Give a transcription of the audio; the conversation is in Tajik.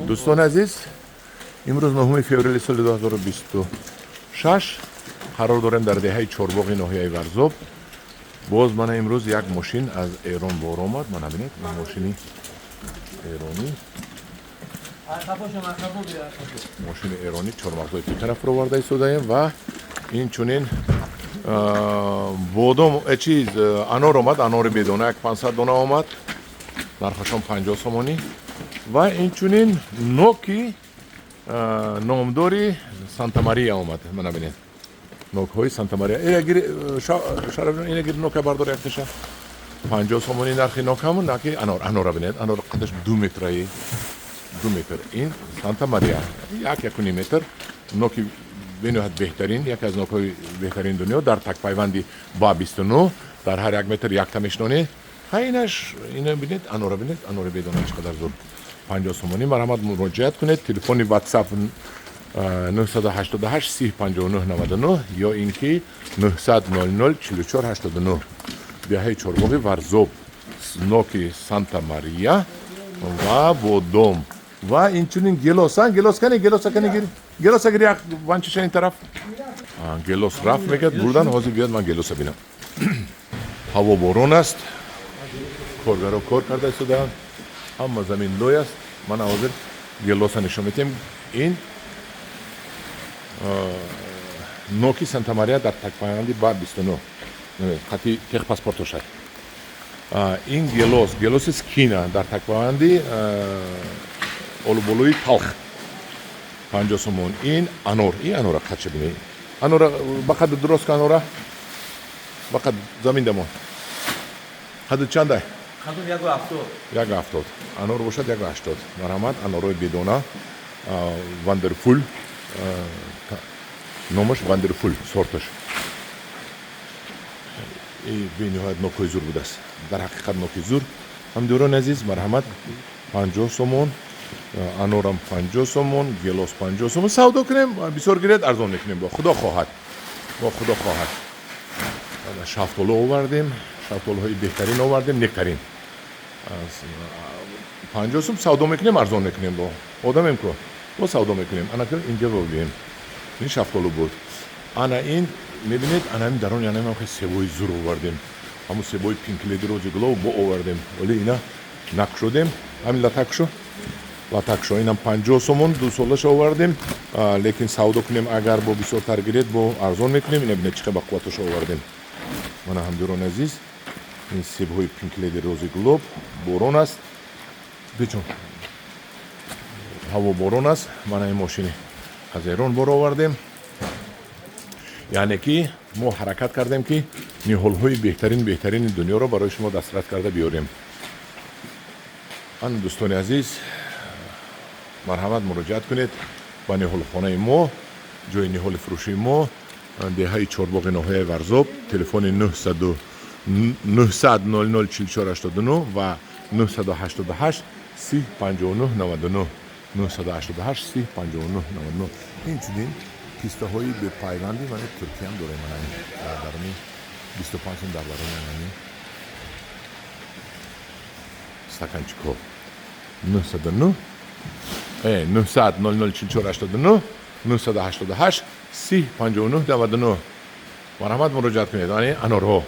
Дӯстони азиз, имрӯз 9 феврали соли 2026 қарор дорем дар деҳаи Чорбоғи ноҳияи Варзоб. Боз мана имрӯз як мошин аз Эрон бор омад. Мана бинед, ин мошини эронӣ, мошини эронӣ чормағзои пекана фуроварда истодаем ва инчунин бодом, чиз, анор омад, анори бедона як 500 дона омад, нархашон 50 сомонӣ. Ва инчунин ноки номдори Санта Мария омад. Мана бинед, нокҳои Санта Мария. Шараф, ина гир, нока бардор якташа. 50 сомонӣ нархи нокаму наки анор. Анора бинед, анор қадаш 2 метраи, 2 метр. Ин Санта Мария як, 1.5 метр. Ноки бениҳоят беҳтарин, яке аз нокҳои беҳтарини дунё, дар такпайванди ба 29, дар ҳар як метр якта мешинонед. Ха, инаш, ина бинед, анора бинед, анори бедона чӣ қадар зур, 50 сомонӣ. Марҳамат, муроҷиат кунед. Телефони WhatsApp 988 30 59 99 ё ин ки 900 00 44 89. Деҳаи Чорбоғи Варзоб, ноки Санта Мария ва бодом ва инчунин гелос. Гелос кани, гелоса кани, гир, гелоса гир, як ванчиша ин тараф. Гелос рафт, мегӯяд, бурдан. Ҳозир биёд, ман гелоса бинам. Ҳаво борон аст, коргаро кор карда истодаанд, ҳама замин лой аст. Ман ҳозир гелоса нишон медиҳем. Ин ноки Санта Мария дар такпайванди ба 29, қати техпаспортошад. Ин гелос, гелоси скина дар такпайванди олуболӯи талх, 50 сомон. Ин анор, ин анора қадша бинед, анора ба қадд дурост ка, анора ба қад замин дамон. Қадд чандай? Қадум 1,70. 1,70. Анор бошад 1,80. Марҳамат, анорҳои бедона, Вандерфул номаш, Вандерфул сорташ. Бениҳоят нокҳои зур будааст, дар ҳақиқат ноки зур. Ҳамдиёрони азиз, марҳамат, 50 сомон анорам, 50 сомон гелос, 50 сомон. Савдо кунем, бисёр гиред, арзон мекунем, бо Худо хоҳад, бо Худо хоҳад. Шафтолу овардем, шафтолуҳои беҳтарин овардем, нектарин, 50 сом. Савдо мекунем, арзон мекунем, бо одамем ку, бо савдо мекунем. Ана инҷа бибинем, ин шафтолу буд. Ана ин мебинед, ана ин дарони ана хел себои зур овардем, ҳамун себои Пинк Леди, Рози Глоу бо овардем, вале ина накушодем. Ҳамин латакшо, латакшо, инам 50 сомон. Дусолаша овардем, лекин савдо кунем, агар бо бисёртар гиред, бо арзон мекунем. Ина бинед, чӣ қадр ба қувваташа овардем. Мана, ҳамдиёрони азиз, ин себҳои Пинк Леди, Рози Глоб. Борон аст, бечон, ҳаво борон аст. Мана ин мошини аз Эрон бор овардем. Яъне ки мо ҳаракат кардем, ки ниҳолҳои беҳтарин, беҳтарини дунёро барои шумо дастрас карда биёрем. Ан дӯстони азиз, марҳамат, муроҷиат кунед ба ниҳолхонаи мо, ҷои ниҳоли фурӯшии мо, деҳаи Чорбоғи ноҳияи Варзоб. Телефони 900 00 44 89 ва 988 30 59 99, 988 30 59 99. Инчунин пистаҳои бепайванди мани Туркиям дорем. Мана, дар даруни 25 сом, дар даруни анани стаканчикҳо. 909, 900 00 44 89, 988 30 59 99. Марҳамат, муроҷиат кунед. Ани анорҳо.